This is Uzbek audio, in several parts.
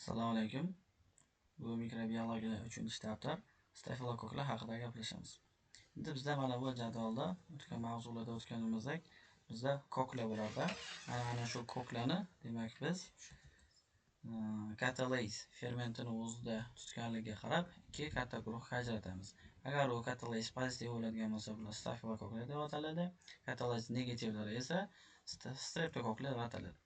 Assalomu alaykum. Bu mikrobiologiya 3-daftar stafilokoklar haqida gaplashamiz. Endi bizda mana bu jadvalda o'tgan mavzularda o'tganimizdek bizda koklar bo'lardi. Ana shu koklarni demak biz katalaz fermentini o'zida tutganligiga qarab ikki katta guruhga ajratamiz. Agar u katalaz pozitiv bo'ladigan bo'lsa, bular stafilokoklar deb ataladi. Katalaz negativlari esa streptokoklar deb ataladi.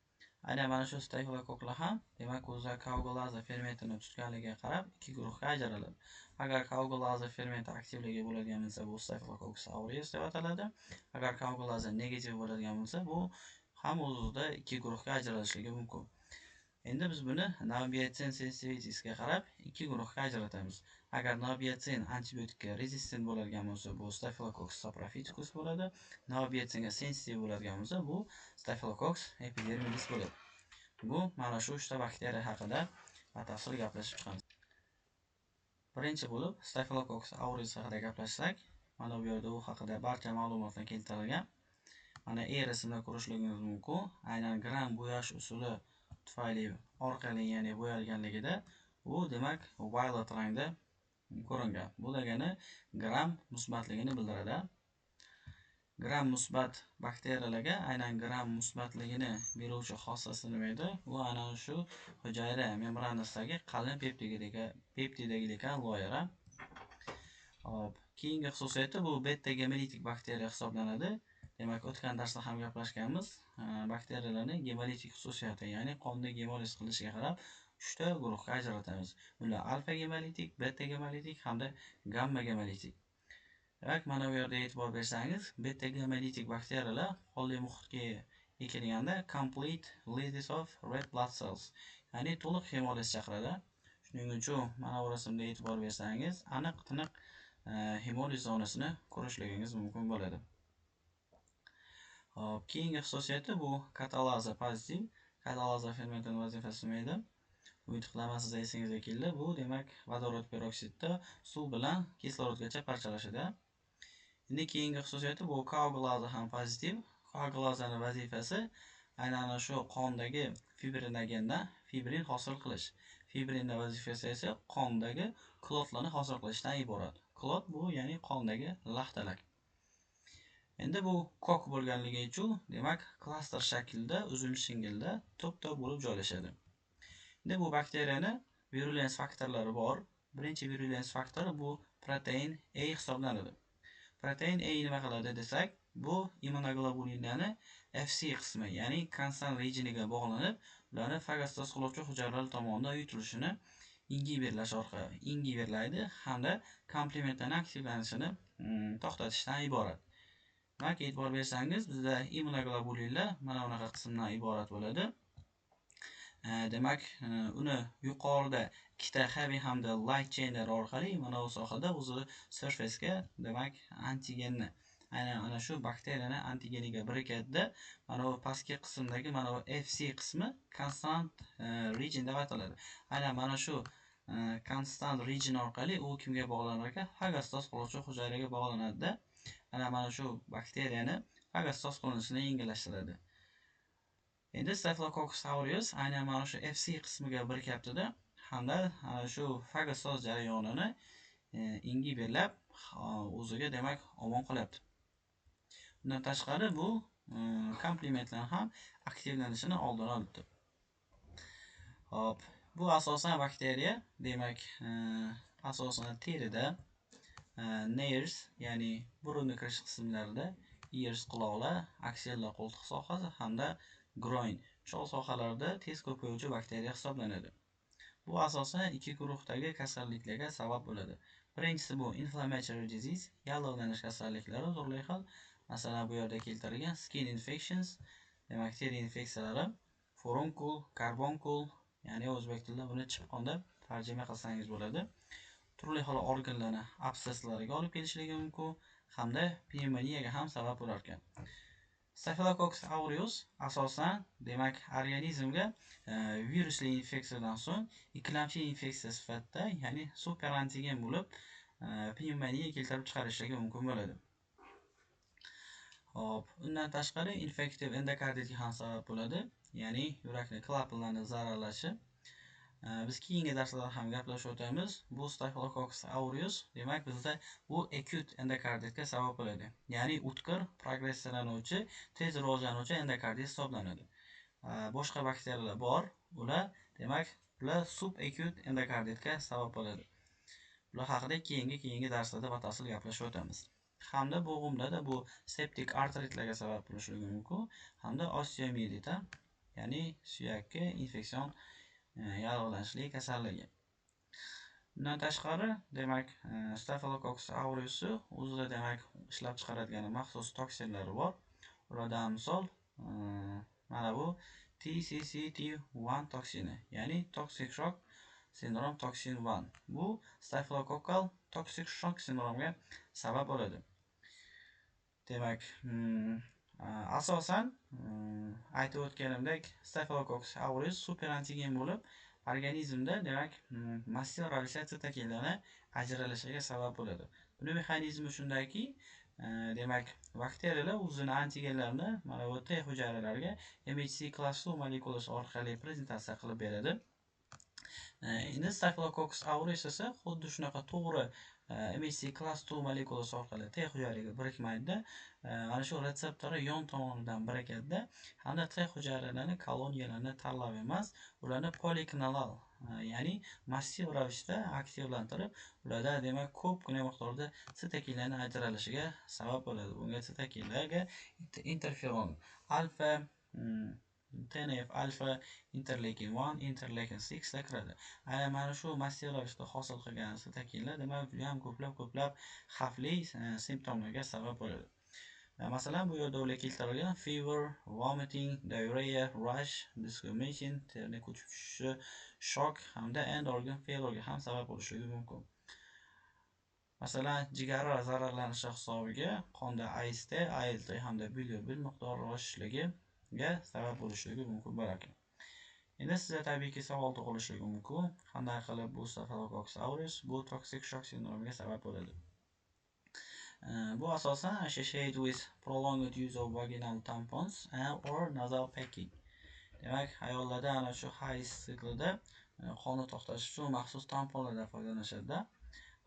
Aynan mana shu stafilokoklar ham demak o'zida koagulaza fermentini tutganligiga qarab ikki guruhga ajraladi. Agar koagulaza fermenti aktivligi bo'ladigan bo'lsa, bu Staphylococcus aureus deb ataladi. Agar koagulaza negativ bo'ladigan bo'lsa, bu ham o'zida ikki guruhga ajralishligi mumkin. Endi biz buni nobiatsin sensitivitysga qarab ikki guruhga ajratamiz. Agar nobiatsin antibiotikka rezistent bo'ladigan bo'lsa, bu Staphylococcus saprophyticus bo'ladi. Nobiatsinga sensitiv bo'ladigan bo'lsa, bu Staphylococcus epidermidis bo'ladi. Bu mana shu uchta bakteriya haqida batafsil gaplashib chiqamiz. Birinchi bo'lib Staphylococcus aureus haqida gaplashsak, mana bu yerda u haqida barcha ma'lumotlar keltirilgan. Mana E rasmda ko'rishligingiz mumkin. Aynan gram bo'yash usuli tufayli orqali, ya'ni bo'yalganligida u demak violet rangda ko'ringan. Bu degani gram musbatligini bildiradi. Gram musbat bakteriyalarga aynan gram musbatligini beruvchi xossasi nima edi? U ana shu hujayra membranasidagi qalin peptidoglikan loyiha. Hop, keyingi xususiyati bu beta gemolitik bakteriya hisoblanadi. Demak, o'tgan darsda ham gaplashganmiz. Bakteriyalarning gemolitik xususiyati, ya'ni qonni gemoliz qilishiga qarab 3 ta guruhga ajratamiz. Ular alfa gemolitik, beta gemolitik hamda gamma gemolitik. Demak, mana bu yerda e'tibor bersangiz, beta gemolitik bakteriyalar qonli muhitga ekilganda complete lysis of red blood cells, ya'ni to'liq hemoliz chaqiradi. Shuning uchun mana bu rasmda e'tibor bersangiz, aniq tiniq hemoliz zonasini ko'rishligingiz mumkin bo'ladi. Hop, keyingi xususiyati bu katalaza pozitiv. Katalaza fermentining vazifasi nima edi? Umid qilaman siz esingizga keldi. Bu demak vodorod peroksidda suv bilan kislorodgacha parchalashadi. Endi keyingi xususiyati bu koagulaza ham pozitiv. Koagulazaning vazifasi aynan shu qondagi fibrinogendan fibrin hosil qilish. Fibrinning vazifasi esa qondagi klotlarni hosil qilishdan iborat. Klot bu ya'ni qondagi laxtalar. Endi bu kok bo'lganligi uchun demak klaster shaklida uzum shingilda to'p-to'p bo'lib joylashadi. Endi bu bakteriyani virulens faktorlari bor. Birinchi virulens faktori bu protein A hisoblanadi. Protein A nima qiladi desak, bu immunoglobulinlarni FC qismi, ya'ni constant regioniga bog'lanib, ularni fagositoz qiluvchi hujayralar tomonidan yutilishini ingiberlash orqali ingiberlaydi hamda komplementlarning aktivlanishini to'xtatishdan iborat. Demak, e'tibor bersangiz, bizda immunoglobulinlar mana bunaqa qismdan iborat bo'ladi. Demak, uni yuqorida ikkita heavy hamda light chainlar orqali mana bu sohada o'zi surface'ga demak antigenni, aynan ana shu bakteriyani antigeniga birikadida, mana bu pastki qismdagi mana bu FC qismi constant region deb ataladi. Aynan mana shu constant region orqali u kimga bog'lanar ekan? Fagositoz qiluvchi hujayraga bog'lanadida. Ana shu bakteriyani fagositoz qilinishini yengillashtiradi. Endi Staphylococcus aureus aynan mana shu FC qismiga birikyapti-da, hamda ana shu fagositoz jarayonini ingiberlab o'ziga demak omon qolyapti. Bundan tashqari bu komplementlar ham aktivlanishini oldini olibdi. Hop, bu asosan bakteriya, demak, asosan terida, nares, ya'ni burunni kirish qismlarida, ears quloqlar, axilla qo'ltiq sohasi hamda groin chol sohalarida tez ko'payuvchi bakteriya hisoblanadi. Bu asosan ikki guruhdagi kasalliklarga sabab bo'ladi. Birinchisi bu inflammatory disease, yallig'lanish kasalliklari turli xil. Masalan, bu yerda keltirilgan skin infections, demak teri infeksiyalari, furunkul, karbonkul, ya'ni o'zbek tilida buni chipqon deb tarjima qilsangiz bo'ladi. Turli xil organlarni absesslariga olib kelishligi mumkin hamda pnevmoniyaga ham sabab bo'lar ekan. Staphylococcus aureus asosan demak organizmga virusli infeksiyadan so'ng ikkilamchi infeksiya sifatida, ya'ni superantigen bo'lib pnevmoniya keltirib chiqarishligi mumkin bo'ladi. Hop, undan tashqari infektiv endokarditga ham sabab bo'ladi, ya'ni yurakning klapanlarini zararlashi. Biz keyingi darslarda ham gaplashib o'tamiz. Bu Staphylococcus aureus, demak, bizda bu acute endokarditga sabab bo'ladi. Ya'ni o'tkir, progressiyalanuvchi, tez rivojlanuvchi endokardit hisoblanadi. Boshqa bakteriyalar bor, ular, demak, ular subacute endokarditga sabab bo'ladi. Bular haqida keyingi darslarda batafsil gaplashib o'tamiz. Hamda bo'g'imlarda bu septik artritlarga sabab bo'lishi mumkin, hamda osteomiyelit, ya'ni suyakka infeksion yallig'lanishlik kasalligi. Bundan tashqari, demak, Staphylococcus aureus o'zida, demak, ishlab chiqaradigan maxsus toksinlari bor. Ulardan misol, mana bu TCCT1 toksini, ya'ni toxic shock syndrome toxin 1. Bu stafilokokkal toxic shock sindromiga sabab bo'ladi. Demak, asosan aytib o'tganimdek, Staphylococcus aureus superantigen bo'lib, organizmda, demak, massiv ravishda sitokinlarni ajralishiga sabab bo'ladi. Buni mexanizmi shundaki, demak, bakteriyalar o'zini antigenlarini mana bu T hujayralariga MHC class 2 molekulasi orqali prezentatsiya qilib beradi. Endi Staphylococcus aureus esa xuddi shunaqa to'g'ri MHC class 2 molekulasi orqali T hujayraga birikmaydida, ana shu retseptori yon tomonidan birikadida hamda T hujayralarini koloniyalarini tanlab emas, ularni poliklonal, ya'ni massiv ravishda aktivlantirib, ularda, demak, ko'pgina miqdorda sitokinlarni ajralishiga sabab bo'ladi. Bunga sitokinlarga interferon alfa, TNF alfa, interleukin 1, interleukin 6 da kiradi. Aynan mana shu massiv ravishda hosil qilgan sitokinlar, demak, juda ham ko'plab xavfli simptomlarga sabab bo'ladi. Masalan, bu yerda ular keltirilgan fever, vomiting, diarrhea, rash, desquamation, terini ko'chib tushishi, shok hamda end organ failure'ga ham sabab bo'lishi mumkin. Masalan, jigari zararlanishi hisobiga qonda AST, ALT hamda bilirubin miqdori oshishligiga sabab bo'lishligi mumkin bo'lar ekan. Endi sizda tabiiyki savol tug'ilishligi mumkin. Qanday qilib bu Staphylococcus aureus bu toxic shock sindromiga sabab bo'ladi? Bu asosan associated with prolonged use of vaginal tampons or nasal packing. Demak, ayollarda ana shu hayz siklida qonni to'xtatish uchun maxsus tamponlardan foydalanishadi.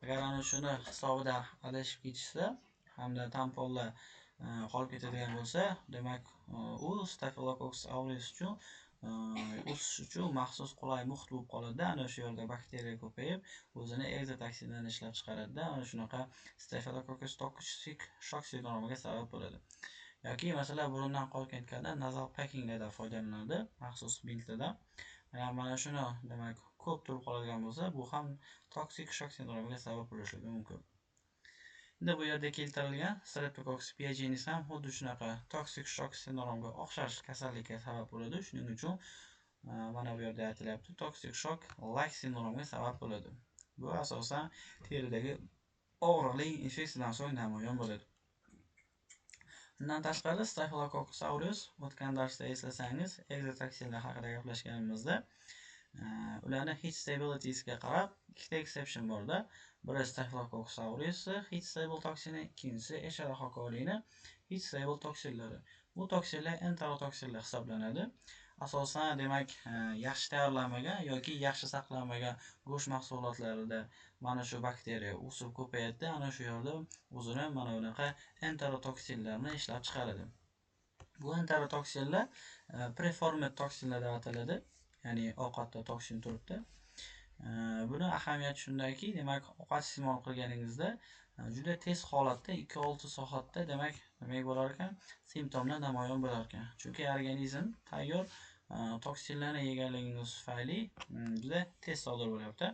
Agar ana shuni hisobida adashib ketishsa hamda tamponlar qolib ketadigan bo'lsa, demak, u Staphylococcus aureus uchun o'sish uchun maxsus qulay muhit bo'lib qoladida. Ana shu yerda bakteriya ko'payib, o'zini ekzotoksinlarni ishlab chiqaradida, ana shunaqa Staphylococcus toxic shock sindromiga sabab bo'ladi. Yoki masalan, burundan qon ketganda nasal packinglardan foydalaniladi, maxsus bintlardan. Mana shuni, demak, ko'p turib qoladigan bo'lsa, bu ham toxic shock sindromiga sabab bo'lishi mumkin. Endi bu yerda keltirilgan Streptococcus pyogenes ham xuddi shunaqa toxic shock sindromiga o'xshash kasallikka sabab bo'ladi. Shuning uchun mana bu yerda aytilyapti, toxic shock like sindromiga sabab bo'ladi. Bu asosan teridagi og'riqli infeksiyadan so'ng namoyon bo'ladi. Bundan tashqari Staphylococcus aureus o'tgan darsda eslasangiz, ekzotoksinlar haqida gaplashganimizda, ularni heat stability'siga qarab ikkita exception borda. Biri Staphylococcus aureus heat stable toksini, ikkinchisi Escherichia coli'ni heat stable toksinlari. Bu toksinlar enterotoksinlar hisoblanadi. Asosan, demak, yaxshi tayyorlanmagan yoki yaxshi saqlanmagan go'sht mahsulotlarida mana shu bakteriya o'sib ko'payadi, ana shu yerda o'zini mana bunaqa enterotoksinlarni ishlab chiqaradi. Bu enterotoksinlar preformed toksinlar deb ataladi, ya'ni ovqatda toksin turibdi. Buni ahamiyati shundaki, demak, ovqat iste'mol qilganingizda juda tez holatda 2-6 soatda, demak, nimaga bo'lar ekan? Simptomlar namoyon bo'lar ekan. Chunki organizm tayyor toksinlarni yeganligingiz tufayli juda tez sodir bo'lyapti.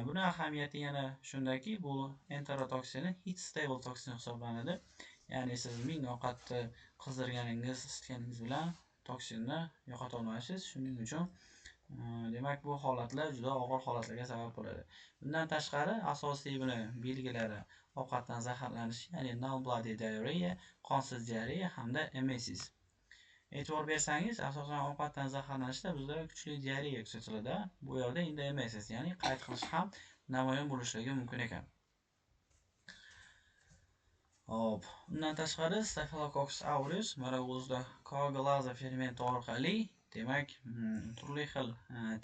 Buni ahamiyati yana shundaki, bu enterotoksini heat stable toksin hisoblanadi. Ya'ni siz 1000 ovqatni qizdirganingiz, isitganingiz bilan toksinni yo'qota olmaysiz. Shuning uchun, demak, bu holatlar juda og'ir holatlarga sabab bo'ladi. Bundan tashqari asosiy buni belgilari ovqatdan zaharlanish, ya'ni non-bloody diarrhea, qonsiz diareya hamda emesis. E'tibor bersangiz, asosan ovqatdan zaharlanishda bizda kuchli diareya kuzatiladi. Bu yerda endi emesis, ya'ni qayt qilish ham namoyon bo'lishligi mumkin ekan. Hop, undan tashqari Staphylococcus aureus mana o'zida koagulaza fermenti orqali Demak, turli xil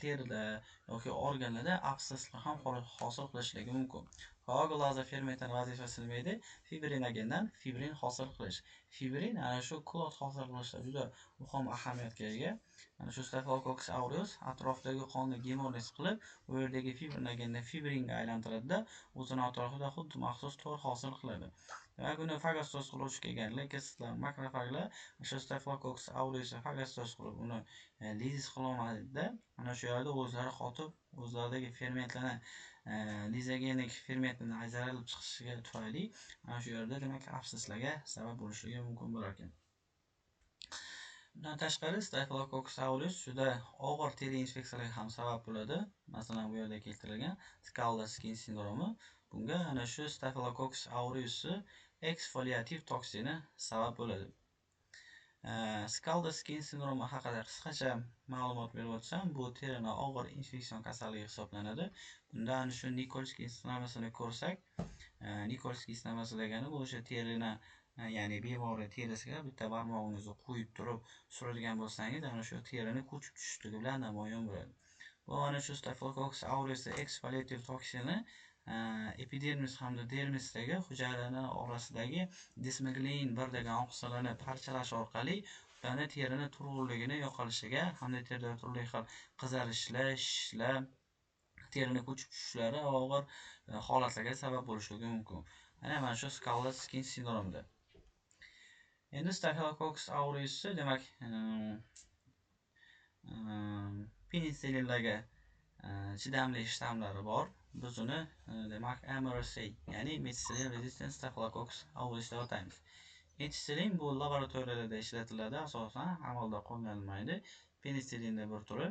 terida yoki organlarda abscesslar ham hosil qilishligi mumkin. Koagulaza fermentini vazifasi nima edi? Fibrinogendan fibrin hosil qilish. Fibrin ana shu klot hosil qilishda juda muhim ahamiyatga ega. Ana shu Staphylococcus aureus atrofdagi qonni gemoliz qilib, u yerdagi fibrinogenni fibringa aylantiradida, o'zini atrofida xuddi maxsus to'r hosil qiladi. Demak, uni fagostoz qiluvchi kelgan leykositlar, makrofaglar o'sha Staphylococcus aureusni fagostoz qilib, uni lizis qila olmadida, ana shu yerda o'zlari qotib, o'zlaridagi fermentlarni lizogenik fermentini ajralib chiqishiga tufayli ana shu yerda demak abscesslarga sabab bo'lishligi mumkin bo'lar ekan. Bundan tashqari Staphylococcus aureus juda og'ir teri infeksiyalariga ham sabab bo'ladi. Masalan, bu yerda keltirilgan Scalded skin sindromi. Bunga ana shu Staphylococcus aureus'i eksfoliativ toksini sabab bo'ladi. Scalded skin sindromi haqida qisqacha ma'lumot berib o'tsam, bu terini og'ir infeksion kasalligi hisoblanadi. Bunda ana shu Nikolskiy isitmasini ko'rsak, Nikolskiy isitmasi degani bu o'sha terini, ya'ni bemorning terisiga bitta barmog'ingizni qo'yib turib suradigan bo'lsangiz, ana shu terini ko'chib tushishligi bilan namoyon bo'ladi. Bu ana shu Staphylococcus aureus eksfoliativ toksini epidermis hamda dermisdagi hujayralar orasidagi desmoglein 1 degan oqsilini parchalash orqali ularni terini turg'unligini yo'qolishiga hamda terida turli xil qizarishlar, shishlar, terini ko'chib tushishlari og'ir holatlarga sabab bo'lishligi mumkin. Ana shu Scalded skin sindromida. Endi Staphylococcus aureus demak penicillinlarga chidamli shtammlari bor. Biz uni demak MRSA, ya'ni methicillin resistant Staphylococcus aureus deb ataymiz. Methicillin bu laboratoriyalarda ishlatiladi, asosan amalda qo'llanilmaydi. Penicillinning bir turi.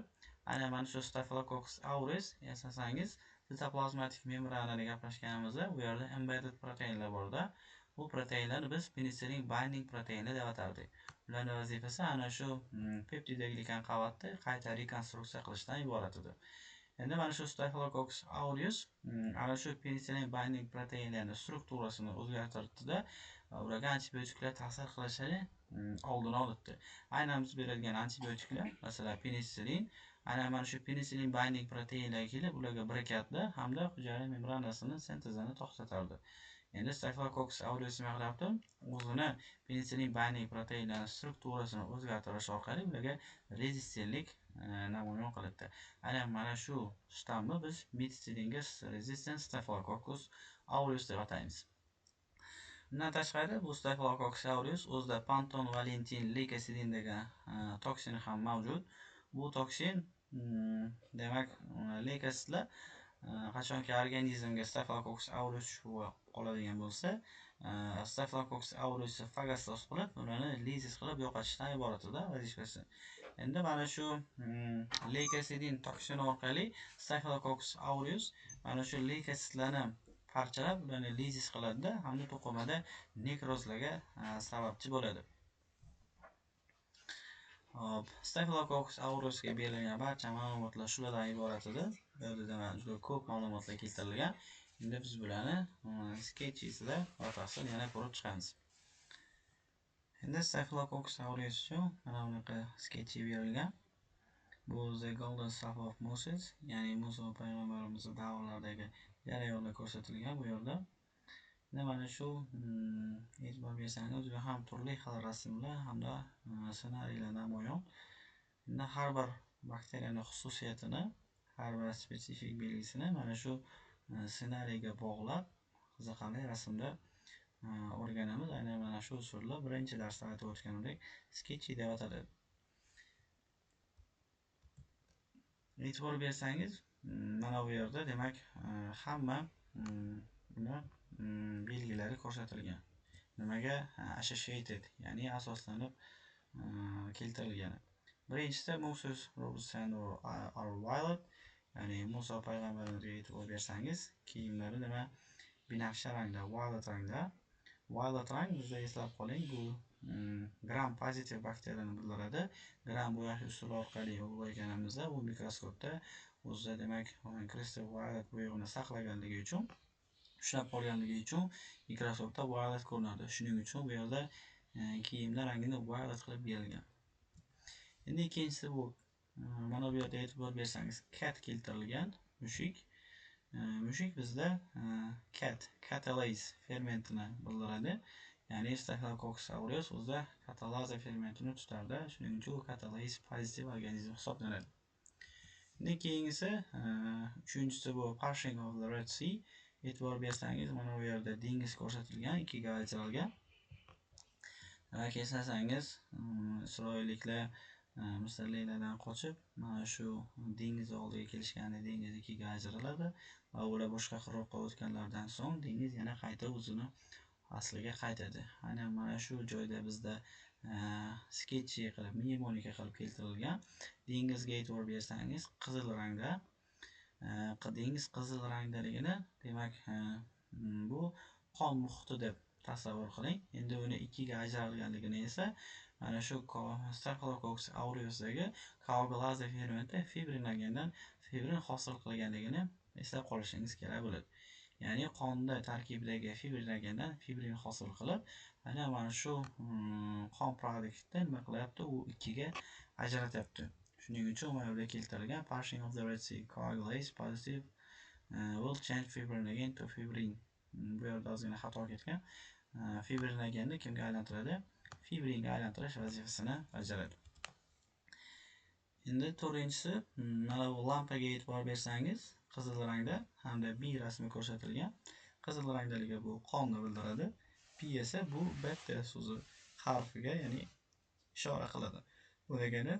Ana mana shu Staphylococcus aureus eslasangiz, sitoplazmatik membranani gaplashganimizda bu yerda embedded proteinlar borda. Bu proteinlarni biz penicillin binding proteinlar deb atardik. Ularning vazifasi ana shu peptidoglikan qavatni qayta rekonstruksiya qilishdan iborat edi. Endi mana shu Staphylococcus aureus ana shu penicillin binding proteinlarning strukturasini o'zgartirdida, ularga antibiotiklar ta'sir qilishini oldini olibdi. Aynan biz beradigan antibiotiklar, masalan penicillin, aynan mana shu penicillin binding proteinlarga kelib, ularga birikadida hamda hujayra membranasini sintezini to'xtatardi. Endi Staphylococcus aureus nima qilyapti? O'zini penicillin binding proteinlarning strukturasini o'zgartirish orqali ularga rezistentlik namoyon qilibdi. Aynan mana shu shtammi biz methicillinga resistant Staphylococcus aureus deb ataymiz. Bundan tashqari bu Staphylococcus aureus o'zida Panton valentin leykosidin degan toksin ham mavjud. Bu toksin demak leykositlar qachonki organizmga Staphylococcus aureus tushib qoladigan bo'lsa, Staphylococcus aureus fagostoz qilib, ularni lizis qilib yo'qotishdan iborat edi vazifasi. Endi mana shu leykosidin toksini orqali Staphylococcus aureus mana shu leykositlarni parchalab, ularni lizis qiladida hamda to'qimada nekrozlarga sababchi bo'ladi. Hop, Staphylococcus aureusga berilgan barcha ma'lumotlar shulardan iborat edi. Bu yerda mana juda ko'p ma'lumotlar keltirilgan. Endi biz bularni sketchisida batafsil yana ko'rib chiqamiz. Endi Staphylococcus aureus uchun mana bunaqa sketchi berilgan. Bu The Golden Staff of Moses, ya'ni Muso payg'ambarimiz davrlaridagi jarayonlar ko'rsatilgan bu yerda. Endi mana shu e'tibor bersangiz juda ham turli xil rasmlar hamda ssenariylar namoyon. Endi har bir bakteriyaning xususiyatini, har bir spesifik belgisini mana shu ssenariyga bog'lab qiziqarli rasmda o'rganamiz. Aynan mana shu usulda birinchi darsda aytib o'tganimdek sketchi deb ataladi. E'tibor bersangiz, mana bu yerda demak hamma uni belgilari ko'rsatilgan. Nimaga associated, ya'ni asoslanib keltirilgani. Birinchisi Moses Robinson or Violet, ya'ni Muso payg'ambarimizga e'tibor bersangiz, kiyimlari nima binafsha rangda, violet rangda. Violet rang bizda eslab qoling, bu gram pozitiv bakteriyani bildiradi. Gram bo'yash usuli orqali o'rganganimizda bu mikroskopda o'zida demak crystal violet bo'yog'ini saqlaganligi uchun, ushlab qolganligi uchun mikroskopda violet ko'rinadi. Shuning uchun bu yerda kiyimlar rangini violet qilib berilgan. Endi ikkinchisi bu mana bu yerda e'tibor bersangiz cat keltirilgan mushuk. Mushuk bizda cat, catalase fermentini bildiradi. Ya'ni Staphylococcus aureus o'zida katalaza fermentini tutardi. Shuning uchun u catalase pozitiv organizm hisoblanadi. Endi keyingisi, uchinchisi bu Parting of the Red Sea. E'tibor bersangiz, mana bu yerda dengiz ko'rsatilgan, ikkiga ajralgan. Demak, eslasangiz, isroilliklar misrliklardan qochib, mana shu dengiz oldiga kelishganda dengiz ikkiga ajraladi va ular boshqa qirg'oqqa o'tganlaridan so'ng dengiz yana qayta o'zini asliga qaytadi. Aynan mana shu joyda bizda sketchi qilib, mnemonika qilib keltirilgan. Dengizga e'tibor bersangiz, qizil rangda, dengiz qizil rangdaligini, demak, bu qon muhiti deb tasavvur qiling. Endi uni ikkiga ajralganligini esa mana shu Staphylococcus aureusdagi koagulaza fermenti fibrinogendan fibrin hosil qilganligini eslab qolishingiz kerak bo'ladi. Ya'ni qonda tarkibidagi fibrinogendan fibrin hosil qilib, ana mana shu qon produktini nima qilyapti? U ikkiga ajratyapti. Shuning uchun mana bu yerda keltirilgan Parting of the Red Sea coagulase positive will change fibrinogen to fibrin. Bu yerda ozgina xato ketgan. Fibrinogenni kimga aylantiradi? Fibringa aylantirish vazifasini bajaradi. Endi to'rtinchisi, mana bu lampaga e'tibor bersangiz, qizil rangda hamda B rasmi ko'rsatilgan. Qizil rangdaligi bu qonni bildiradi. B esa bu beta so'zi harfiga, ya'ni ishora qiladi. Bu degani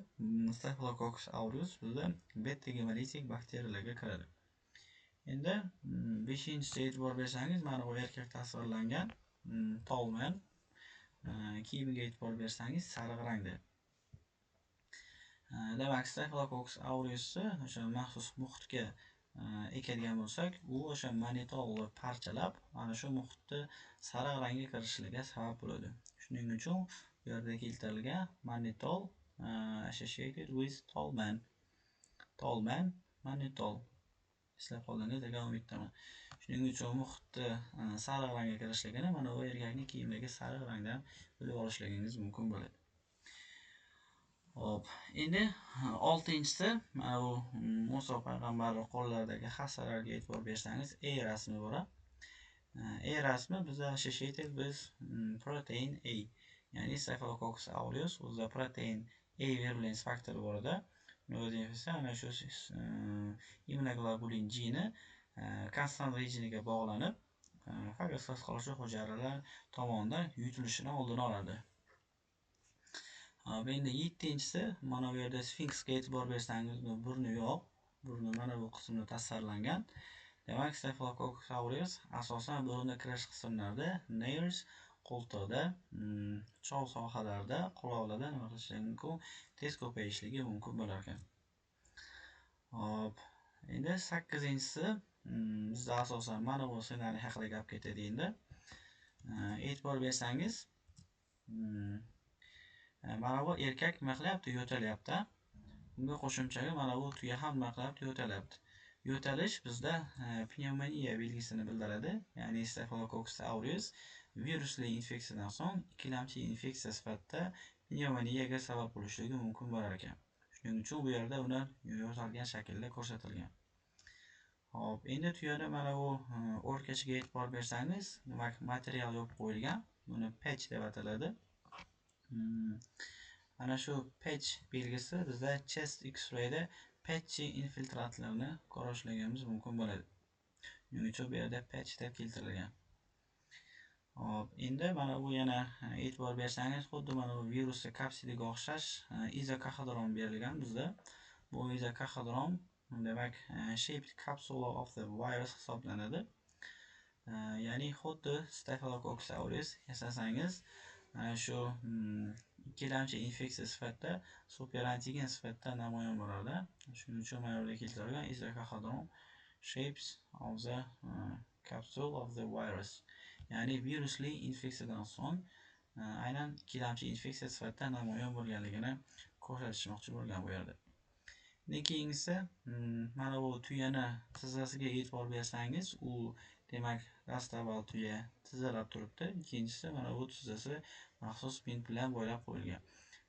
Staphylococcus aureus bizda beta gemolitik bakteriyalarga kiradi. Endi beshinchisiga e'tibor bersangiz, mana bu erkak tasvirlangan tall man. Kiyimiga e'tibor bersangiz, sariq rangda. Demak, Staphylococcus aureusni o'sha maxsus muhitga ekadigan bo'lsak, u o'sha mannitolni parchalab, mana shu muhitni sariq rangga kirishiga sabab bo'ladi. Shuning uchun bu yerda keltirilgan mannitol associated with tall man. Tall man, mannitol. Eslab qoldingiz degan umiddaman. Shuning uchun muhitni sariq rangga kirishligini mana bu erkakning kiyimidagi sariq rangdan bilib olishligingiz mumkin bo'ladi. Xo'p, endi oltinchisi, mana bu Muso payg'ambarning qo'llaridagi hasalarga e'tibor bersangiz, E rasmi bor. E rasmi bizda associated with protein A. Ya'ni Staphylococcus aureus o'zida protein A virulence faktori bor edi. Uni vazifasi ana shu immunoglobulin G ni constant regioniga bog'lanib, fagositoz qiluvchi hujayralar tomonidan yutilishini oldini oladi. Hop, endi yettinchisi, mana bu yerda sfinksga e'tibor bersangiz, burni yo'q. Burni mana bu qismda tasvirlangan. Demak, Staphylococcus aureus asosan burunda kirish qismlarida, nares, qo'ltiqda, chov sohalarida, quloqlarda nima qilishi mumkin? Tez ko'payishligi mumkin bo'lar ekan. Hop, endi sakkizinchisi, bizda asosan mana bu ssenariy haqida gap ketadi endi. E'tibor bersangiz, mana bu erkak nima qilyapti? Yo'talyapti. Unga qo'shimchaga mana bu tuya ham nima qilyapti? Yo'talyapti. Yo'talish bizda pnevmoniya belgisini bildiradi. Ya'ni Staphylococcus aureus virusli infeksiyadan so'ng ikkilamchi infeksiya sifatida pnevmoniyaga sabab bo'lishligi mumkin bo'lar ekan. Shuning uchun bu yerda uni yo'talgan shaklda ko'rsatilgan. Xo'p, endi tuyani mana bu o'rkachiga e'tibor bersangiz, demak, material yopib qo'yilgan. Buni patch deb ataladi. Ana shu patch belgisi bizda chest X-rayda patchy infiltratlarni ko'rishligimiz mumkin bo'ladi. Shuning uchun bu yerda patch deb keltirilgan. Xo'p, endi mana bu yana e'tibor bersangiz, xuddi mana bu virusni kapsidiga o'xshash icosahedron berilgan bizda. Bu icosahedron demak shaped capsule of the virus hisoblanadi. Ya'ni xuddi Staphylococcus aureus eslasangiz, mana shu ikkilamchi infeksiya sifatida superantigen sifatida namoyon bo'ladi. Shuning uchun mana bu yerda keltirilgan icosahedron shapes of the capsule of the virus. Ya'ni virusli infeksiyadan so'ng aynan ikkilamchi infeksiya sifatida namoyon bo'lganligini ko'rsatishmoqchi bo'lgan bu yerda. Endi keyingisi, mana bu tuyani tizzasiga e'tibor bersangiz, u demak dastavval tuya tizzalab turibdi. Ikkinchisi, mana bu tizzasi maxsus bint bilan bog'lab qo'yilgan.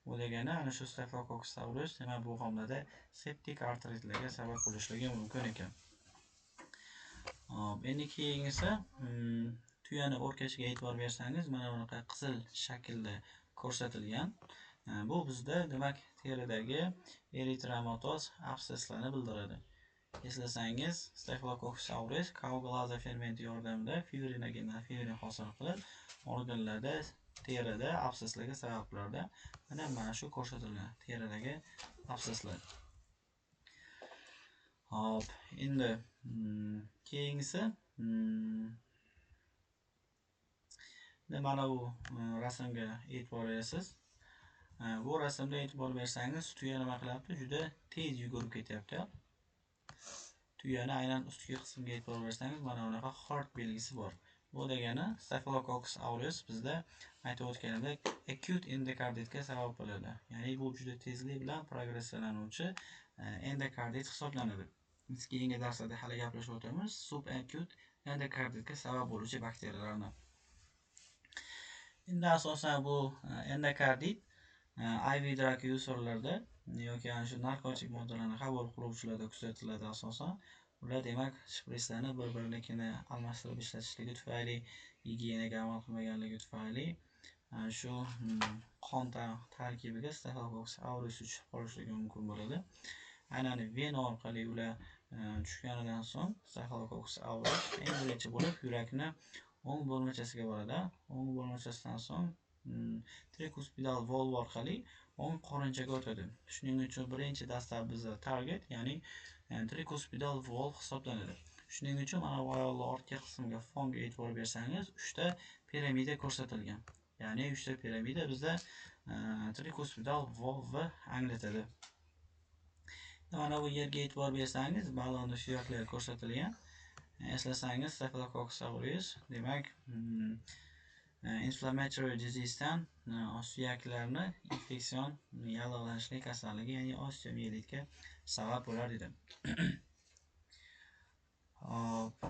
Bu degani ana shu Staphylococcus aureus demak bu homilada septik artritlarga sabab bo'lishligi mumkin ekan. Hop, endi keyingisi tuyani o'rkashiga e'tibor bersangiz, mana bunaqa qizil shaklda ko'rsatilgan. Bu bizda demak teridagi eritromatoz abscesslarni bildiradi. Eslasangiz, Staphylococcus aureus koagulaza fermenti yordamida fibrinogendan fibrin hosil qilib, organlarda, terida abscesslarga sabab bo'ladi. Mana shu ko'rsatilgan teridagi abscesslar. Hop, endi keyingisi mana bu rasmga e'tibor berasiz. Bu rasmda e'tibor bersangiz, tuya nima qilyapti? Juda tez yugurib ketyapti. Tuyani aynan ustki qismiga e'tibor bersangiz, mana bunaqa heart belgisi bor. Bu degani Staphylococcus aureus bizda aytib o'tganimdek acute endokarditga sabab bo'ladi. Ya'ni bu juda tezlik bilan progressiylanuvchi endokardit hisoblanadi. Biz keyingi darslarda hali gaplashib o'tamiz subacute endokarditga sabab bo'luvchi bakteriyalarni. Endi asosan bu endokardit IV drug userlarda yoki ana shu narkotik moddalarni qabul qiluvchilarda kuzatiladi asosan. Ular demak shprislarni bir-birinikini almashtirib ishlatishligi tufayli, gigiyenaga amal qilmaganligi tufayli shu qon tarkibiga Staphylococcus aureus tushib qolishligi mumkin bo'ladi. Aynan vena orqali ular tushganidan so'ng Staphylococcus aureus eng birinchi bo'lib yurakni o'ng bo'lmachasiga boradi. O'ng bo'lmachasidan so'ng trikuspidal valv orqali o'ng qorinchaga o'tadi. Shuning uchun birinchi dastlab bizda target, ya'ni trikuspidal valv hisoblanadi. Shuning uchun mana bu ayollar ortga qismga fonga e'tibor bersangiz, 3 ta piramida ko'rsatilgan. Ya'ni 3 ta piramida bizda trikuspidal valvni anglatadi. Mana bu yerga e'tibor bersangiz, balonni suyaklari ko'rsatilgan. Eslasangiz, Staphylococcus aureus demak inflammatory disease'dan suyaklarni infeksion yallig'lanishlik kasalligi, ya'ni osteomielitga sabab bo'lar edi. Hop.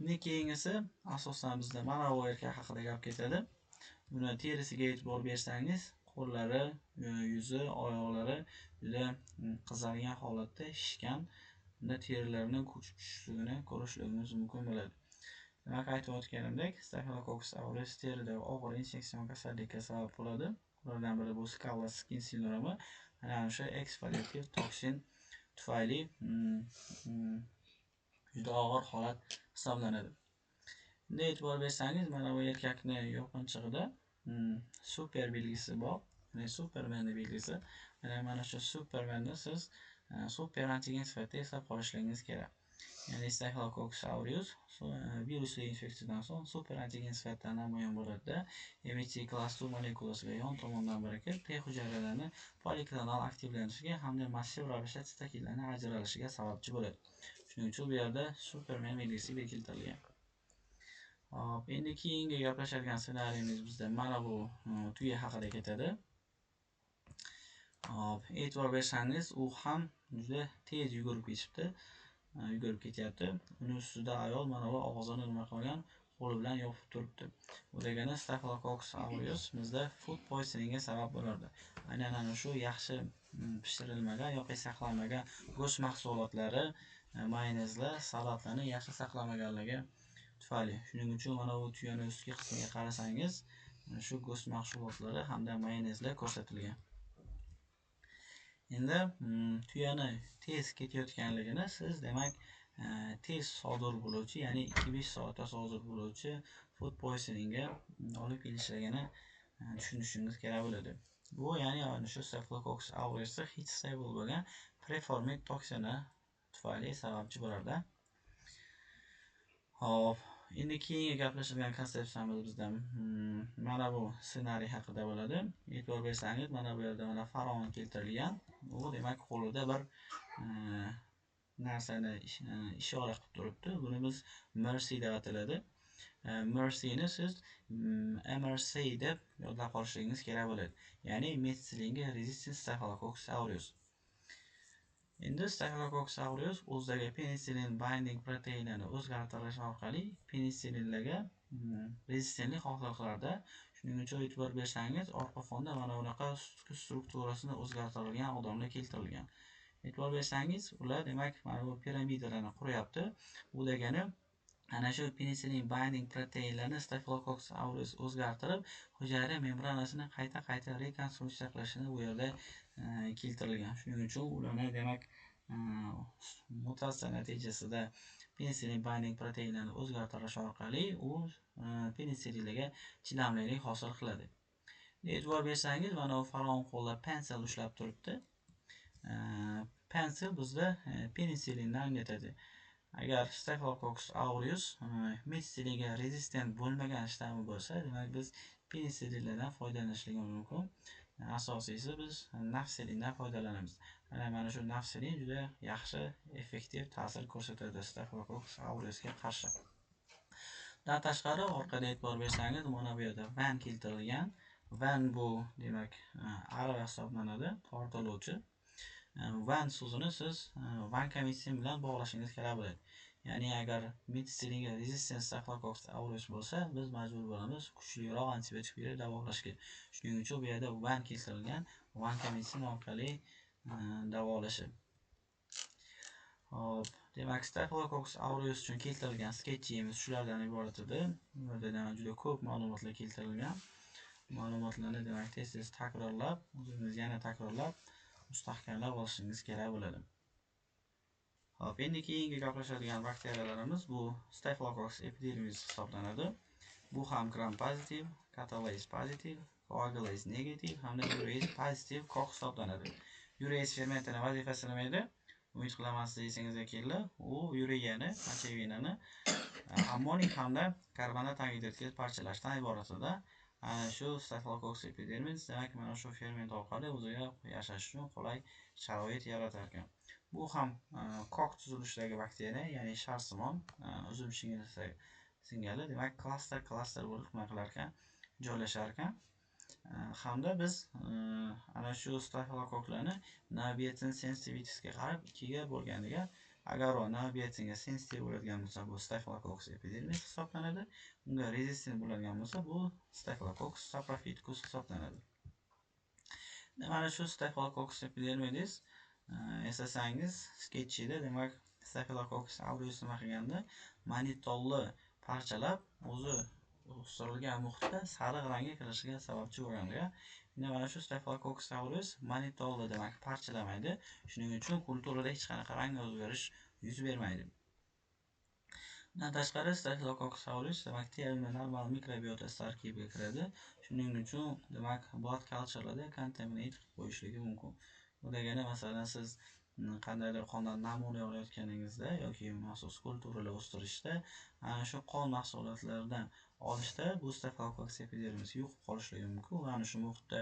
Endi keyingisi asosan bizda mana bu erkak haqida gap ketadi. Buni terisiga e'tibor bersangiz, qo'llari, yuzi, oyoqlari juda qizargan holatda shishgan. Bunda terilarning ko'chib tushishligini ko'rishligimiz mumkin bo'ladi. Demak, aytib o'tganimdek, Staphylococcus aureus terida og'ir infeksion kasallikka sabab bo'ladi. Ulardan biri bu Scarlet skin sindromi. Ana o'sha eksfoliativ toksin tufayli juda og'ir holat hisoblanadi. Endi e'tibor bersangiz, mana bu erkakni yo'qinchig'ida super belgisi bor. Ya'ni Superman belgisi. Mana shu Supermanni siz super antigen sifatida eslab qolishingiz kerak. Ya'ni Staphylococcus aureus virusli infeksiyadan so'ng super antigen sifatida namoyon bo'ladi. MHC class 2 molekulasiga yon tomondan birikib, T hujayralarini poliklonal aktivlanishiga hamda massiv ravishda sitokinlarning ajralishiga sababchi bo'ladi. Shuning uchun bu yerda Superman belgisi keltirilgan. Hop, endi keyingi gaplashadigan ssenariyimiz bizda mana bu tuya haqida ketadi. Hop, e'tibor bersangiz, u ham juda tez yugurib ketibdi. Yugurib ketyapti. Uni ustida ayol mana bu og'zini nima qilgan, qo'li bilan yopib turibdi. Bu degani Staphylococcus aureus bizda food poisoningga sabab bo'lardi. Aynan ana shu yaxshi pishirilmagan yoki saqlanmagan go'sht mahsulotlari, mayonezlar, salatlarni yaxshi saqlamaganligi tufayli. Shuning uchun mana bu tuyani ustki qismiga qarasangiz, shu go'sht mahsulotlari hamda mayonezlar ko'rsatilgan. Endi tuyani tez ketayotganligini siz demak tez sodir bo'luvchi, ya'ni 2-5 soatda sodir bo'luvchi food poisoningga olib kelishligini tushunishingiz kerak bo'ladi. Bu ya'ni ana shu Staphylococcus aureus heat stable bo'lgan preformid toksini tufayli sababchi bo'lardi. Hop, endi keyingi gaplashadigan konsepsiyamiz bizda mana bu ssenariy haqida bo'ladi. E'tibor bersangiz, mana bu yerda mana faraon keltirilgan. U demak qo'lida bir narsani ishora qilib turibdi. Buni biz Mercy deb ataladi. Mercyni siz MRC deb yodlab qolishingiz kerak bo'ladi. Ya'ni methicillinga resistant Staphylococcus aureus. Endi Staphylococcus aureus o'zidagi penicillin binding proteinini o'zgartirish orqali penicillinlarga rezistentlik hosil qilardi. Shuning Shuning uchun e'tibor bersangiz, orqa fonda mana bunaqa strukturasini o'zgartirilgan odamlar keltirilgan. E'tibor bersangiz, ular demak mana bu piramidalarni quryapti. Bu degani ana shu penicillin binding proteinlarni Staphylococcus aureus o'zgartirib, hujayra membranasini qayta-qayta rekonstruksiya qilishini bu yerda keltirilgan. Shuning uchun ularni demak mutatsiya natijasida penicillin binding proteinlarni o'zgartirish orqali u penicillinga chidamlilik hosil qiladi. E'tibor bersangiz, mana bu faron qo'lda pencil ushlab turibdi. Pencil bizda penicillinni anglatadi. Agar Staphylococcus aureus methicillinga rezistent bo'lmagan shtammi bo'lsa, demak biz penicillinlardan foydalanishligimiz mumkin. Asosiysi biz nafsilindan foydalanamiz. Mana shu nafsilin juda yaxshi effektiv ta'sir ko'rsatadi Staphylococcus aureusga qarshi. Bundan tashqari orqada e'tibor bersangiz, mana bu yerda van keltirilgan. Van bu demak arava hisoblanadi, tortiluvchi. Van so'zini siz vankomitsin bilan bog'lashingiz kerak bo'ladi. Ya'ni agar methicillinga rezistent Staphylococcus aureus bo'lsa, biz majbur bo'lamiz kuchliroq antibiotik berib davolashga. Shuning uchun bu yerda van keltirilgan, vankomitsin orqali davolashi. Hop, demak Staphylococcus aureus uchun keltirilgan sketchimiz shulardan iborat edi. Bu yerda juda ko'p ma'lumotlar keltirilgan. Ma'lumotlarni demak tez-tez takrorlab, o'zingiz yana takrorlab mustahkamlab olishingiz kerak bo'ladi. Hop, endi keyingi gaplashadigan bakteriyalarimiz bu Staphylococcus epidermidis hisoblanadi. Bu ham gram pozitiv, katalase pozitiv, coagulase negativ hamda urease pozitiv koq hisoblanadi. Urease fermentini vazifasi nima edi? Umid qilaman siz esingizga keldi. U ureyani, mochevinani ammoniy hamda karbonat angidridga parchalashdan iborat edi. Ana shu Staphylococcus epidermidis demak mana shu ferment orqali o'ziga yashash uchun qulay sharoit yaratar ekan. Bu ham kok tuzilishidagi bakteriya, ya'ni sharsimon, uzum singari demak klaster bo'lib nima qilar ekan, joylashar ekan. Hamda biz ana shu stafilokoklarni navbietin sensitivitisiga qarab ikkiga bo'lganiga, agar u navbietinga sensitiv bo'ladigan bo'lsa, bu Staphylococcus epidermidis hisoblanadi. Unga rezistent bo'ladigan bo'lsa, bu Staphylococcus saprophyticus hisoblanadi. Mana shu Staphylococcus epidermidis eslasangiz sketchida demak Staphylococcus aureus nima qilganda manitolni parchalab o'zi o'stirilgan muhitda sariq rangga kirishiga sababchi bo'lganda, endi mana shu Staphylococcus aureus manitolni demak parchalamaydi. Shuning uchun kulturada hech qanaqa rang o'zgarish yuz bermaydi. Bundan tashqari Staphylococcus aureus demak terma normal mikrobiotasi tarkibiga kiradi. Shuning uchun demak blood culturelarda contaminate qilib qo'yishligi mumkin. Bu degani masalan siz qandaydir qondan namuna olayotganingizda yoki maxsus kulturalar o'stirishda ana shu qon mahsulotlaridan olishda bu Staphylococcus epidermidis yuqib qolishligi mumkin va ana shu muhitda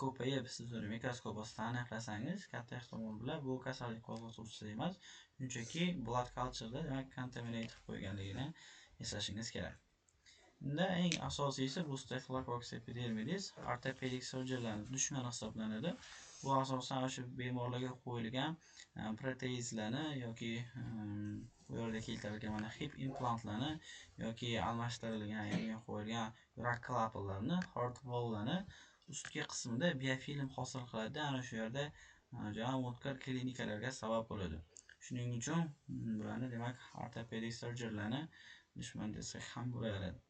ko'payib siz uni mikroskop ostida aniqlasangiz katta ehtimol bilan bu kasallik qo'zg'atuvchisi emas, shunchaki blood culture'da demak contaminate qilib qo'yganligini eslashingiz kerak. Unda eng asosiysi bu Staphylococcus epidermidis ortopedik surgeonlarning dushmani hisoblanadi. Bu asosan shu bemorlarga qo'yilgan protezlarni yoki bu yerda keltirilgan mana hip implantlarni yoki almashtirilgan yangi qo'yilgan yurak klapanlarini, heart valvelarni ustki qismida biofilm hosil qiladi. Ana shu yerda juda o'tkir klinikalarga sabab bo'ladi. Shuning uchun bularni demak ortopedik surgeonlarni dushman desak ham bo'laveradi.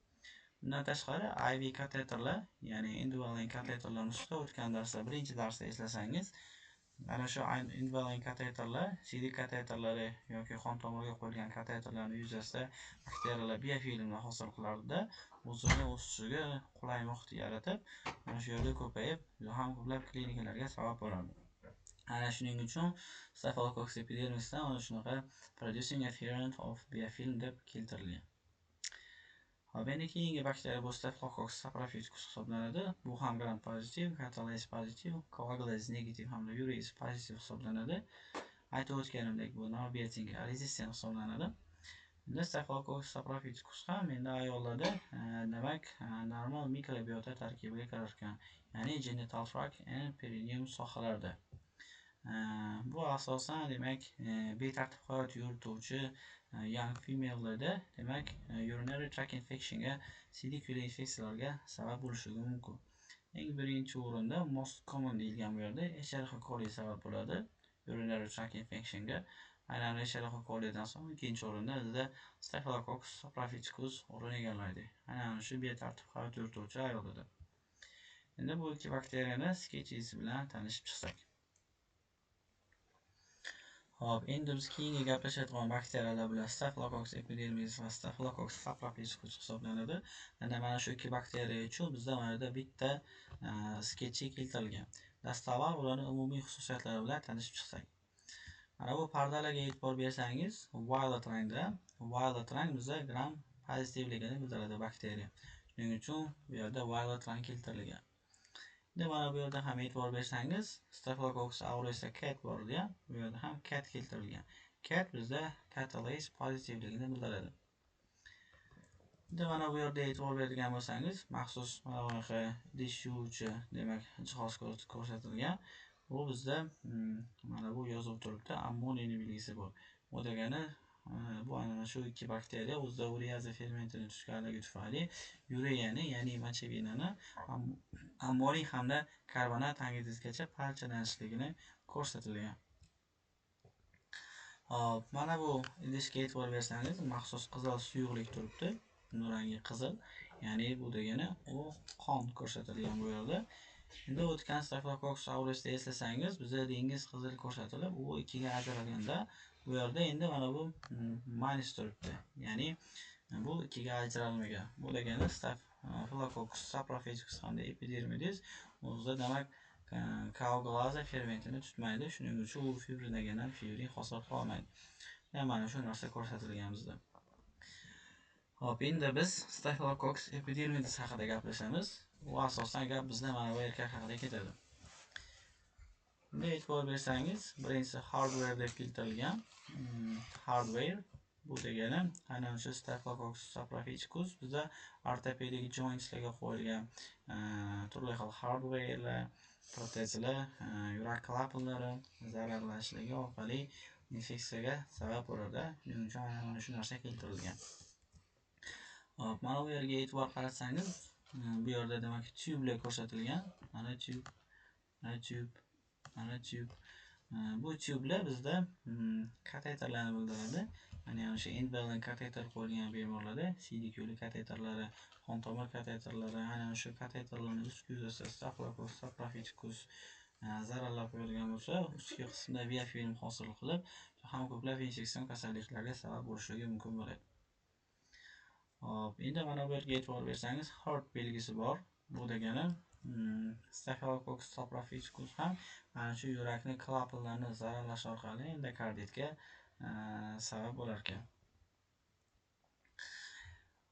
Bundan tashqari IV kateterlar, ya'ni indwelling kateterlarni ustida o'tgan darsda, birinchi darsda eslasangiz, ana shu indwelling kateterlar, CD kateterlari yoki qon tomirga qo'yilgan kateterlarning yuzasida bakteriyalar biofilmni hosil qilardi, o'zini o'sishiga qulay muhit yaratib, mana shu yerda ko'payib, ham ko'plab klinikalarga sabab bo'ladi. Ana shuning uchun Staphylococcus epidermisdan mana shunaqa producing adherent of biofilm deb keltirilgan. Hop, endi keyingi bakteriya bu Staphylococcus saprophyticus hisoblanadi. Bu ham gram pozitiv, katalase pozitiv, coagulase negativ hamda urease pozitiv hisoblanadi. Aytib o'tganimdek, bu navbietinga rezistent hisoblanadi. Endi Staphylococcus saprophyticus ham endi ayollarda demak normal mikrobiota tarkibiga kirar ekan, ya'ni genital tract and perineum sohalarida. Bu asosan demak betartib hayot yurituvchi young female'larda demak urinary tract infectionga, siydik yo'li infeksiyalarga sabab bo'lishi mumkin. Eng birinchi o'rinda most common deyilgan bu yerda Escherichia coli sabab bo'ladi urinary tract infectionga. Aynan Escherichia colidan so'ng ikkinchi o'rinda bizda Staphylococcus saprophyticus o'rin egallaydi. Aynan shu betartib hayot yurituvchi ayollarda. Endi bu ikki bakteriyani sketchisi bilan tanishib chiqsak. Hop, endi biz keyingi gaplashadigan bakteriyalar bular Staphylococcus epidermidis va Staphylococcus saprophyticus hisoblanadi. Endi mana shu ikki bakteriya uchun bizda mana yerda bitta sketchi keltirilgan. Dastavval ularning umumiy xususiyatlari bilan tanishib chiqsak. Mana bu pardalarga e'tibor bersangiz, violet rangda, violet rang bizda gram pozitivligini bildiradi bakteriya. Shuning uchun bu yerda violet rang keltirilgan. Endi mana bu yerda ham e'tibor bersangiz, Staphylococcus aureusda cat bor edi, bu yerda ham cat keltirilgan. Cat bizda catalase pozitivligini bildiradi. Endi mana bu yerda e'tibor beradigan bo'lsangiz, maxsus mana bunaqa idish yuvuvchi demak jihoz ko'rsatilgan. Bu bizda mana bu yozuv turibdi, ammoniyning belgisi bor. Bu degani bu ana shu ikki bakteriya o'zida ureaza fermentini tutganligi tufayli ureyani, ya'ni mochevinani ammoniy hamda karbonat angidridgacha parchalanishligini ko'rsatilgan. Hop, mana bu idishga e'tibor bersangiz, maxsus qizil suyuqlik turibdi. Buni rangi qizil, ya'ni bu degani u qon ko'rsatilgan bu yerda. Endi o'tgan Staphylococcus aureusda eslasangiz, bizda dengiz qizil ko'rsatilib, u ikkiga ajralganda bu yerda endi mana bu minus turibdi. Ya'ni bu ikkiga ajralmagan. Bu degani Staphylococcus saprophyticus hamda epidermidis o'zida demak koagulaza fermentini tutmaydi. Shuning uchun u fibrinogendan fibrin hosil qila olmaydi. Ya'ni mana shu narsa ko'rsatilgan bizda. Hop, endi biz Staphylococcus epidermidis haqida gaplashamiz. U asosan gap bizda mana bu erkak haqida ketadi. Bunda e'tibor bersangiz, birinchisi hardware deb keltirilgan. Hardware bu degani aynan o'sha Staphylococcus saprophyticus bizda ortopedik jointslarga qo'yilgan turli xil hardwarelar, protezlar, yurak klapanlari zararlashishligi orqali infeksiyaga sabab bo'ladi. Shuning uchun aynan mana shu narsa keltirilgan. Hop, mana bu yerga e'tibor qaratsangiz, bu yerda demak tublar ko'rsatilgan. Mana tub, mana tub, mana tub. Bu tublar bizda kateterlarni bildiradi. Ya'ni o'sha endobelin kateter qo'yilgan bemorlarda siydik yo'li kateterlari, qon tomir kateterlari, aynan o'sha kateterlarning ustki yuzasida Staphylococcus saprophyticus zararlab qo'yilgan bo'lsa, ustki qismida biofilm hosil qilib, ham ko'plab infeksion kasalliklarga sabab bo'lishligi mumkin bo'ladi. Hop, endi mana bu yerga e'tibor bersangiz, heart belgisi bor. Bu degani Staphylococcus saprophyticus ham mana shu yurakni klapanlarini zararlash orqali endokarditga sabab bo'lar ekan.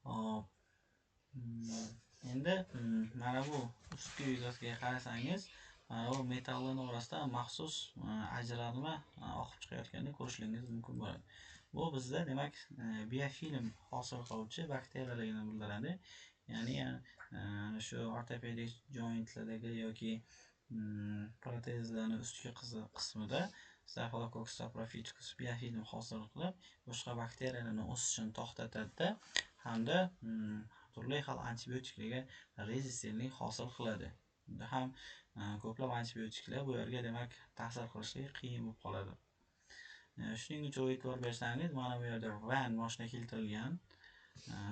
Hop, endi mana bu ustki yuzasiga qarasangiz, mana bu metallning orasida maxsus ajralma oqib chiqayotganini ko'rishingiz mumkin bo'ladi. Bu bizda demak biofilm hosil qiluvchi bakteriyalarni bildiradi. Ya'ni shu ortopedik jointlardagi yoki protezlarning ustki qismida Staphylococcus saprophyticus biofilm hosil qilib, boshqa bakteriyalarning o'sishini to'xtatadi hamda turli xil antibiotiklarga rezistentlik hosil qiladi. Bunda ham ko'plab antibiotiklar bu yerga demak ta'sir qilishligi qiyin bo'lib qoladi. Shuning uchun e'tibor bersangiz, mana bu yerda van mashina keltirilgan.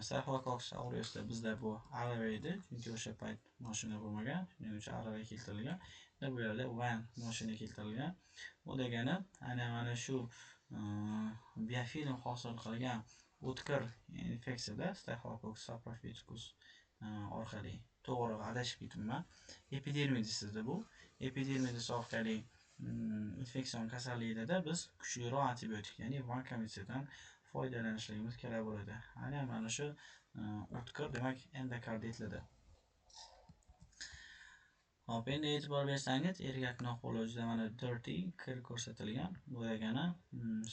Staphylococcus aureusda bizda bu arava edi, chunki o'sha payt mashina bo'lmagan, shuning uchun arava keltirilgan. Endi bu yerda van mashina keltirilgan. Bu degani ana mana shu biofilm hosil qilgan o'tkir infeksiyada Staphylococcus saprophyticus orqali, to'g'ri adashib ketibman, epidermidis edi bu. Epidermidis orqali infeksion kasalliklarda biz kuchliroq antibiotik, ya'ni vankomitsindan foydalanishligimiz kerak bo'ladi. Aynan mana shu o'tkir demak endokarditlarda. Hop, endi e'tibor bersangiz, erkakning qo'li juda mana dirty, kir ko'rsatilgan. Bu degani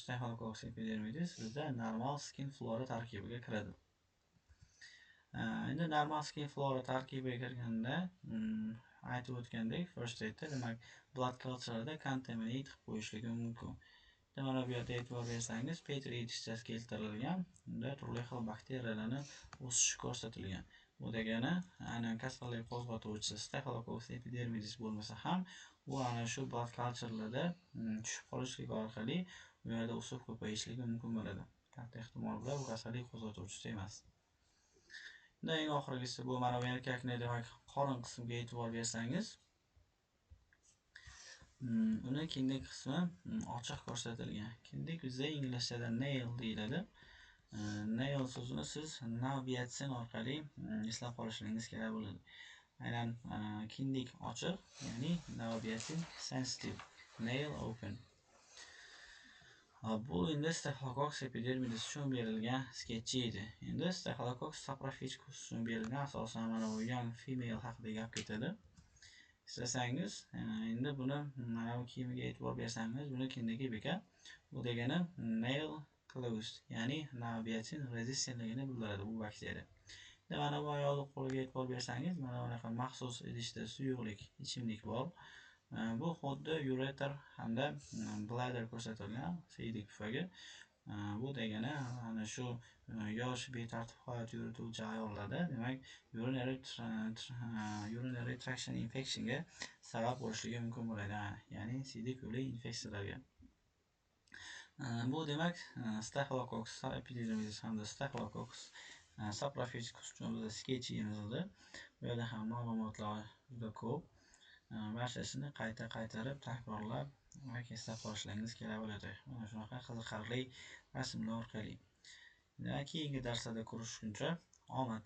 Staphylococcus epidermidis bizda normal skin flora tarkibiga kiradi. Endi normal skin flora tarkibiga kirganda Aytib o'tgandek, first aidda, demak, blood culture'da contaminate qilib qo'yishligi mumkin. Mana bu yerda e'tibor bersangiz, Petri idishchasi keltirilgan. Unda turli xil bakteriyalarni o'sishi ko'rsatilgan. Bu degani, aynan kasallik qo'zg'atuvchisi Staphylococcus epidermidis bo'lmasa ham, u ana shu blood culture'larda tushib qolishligi orqali u yerda o'sib ko'payishligi mumkin bo'ladi. Katta ehtimol bilan bu kasallik qo'zg'atuvchisi emas. Endi eng oxirgisi bu mana bu erkakni, demak, qorin qismiga e'tibor bersangiz, uni kindik qismi ochiq ko'rsatilgan. Kindik bizda inglizchada nail deyiladi. Nail so'zini siz nobiatsin orqali eslab qolishingiz kerak bo'ladi. Aynan kindik ochiq, ya'ni nobiatsin sensitive, nail open. Bu endi Staphylococcus epidermidis uchun berilgan sketchi edi. Endi Staphylococcus saprophyticus uchun berilgan, asosan mana bu young female haqida gap ketadi. Istasangiz, endi buni mana bu kiyimiga e'tibor bersangiz, buni kindigi beka. Bu degani nail closed, ya'ni nobiatin resistentligini bildiradi bu bakteriya. Endi mana bu ayolning qo'liga e'tibor bersangiz, mana bunaqa maxsus idishda suyuqlik, ichimlik bor. Bu xuddi ureter hamda bladder ko'rsatilgan siydik pufagi. Bu degani ana shu yosh betartib hayot yurituvchi ayollarda, demak, urinary traction infectionga sabab bo'lishligi mumkin bo'ladi, ya'ni siydik yo'li infeksiyalarga. Bu demak, Staphylococcus epidermidis hamda Staphylococcus saprophyticus uchun bizda sketchimiz edi. Bu yerda ham ma'lumotlar juda ko'p. Barchasini qayta qaytarib, takrorlab va eslab qolishlaringiz kerak bo'ladi. Mana shunaqa qiziqarli rasmlar orqali. Keyingi darslarda ko'rishguncha omad.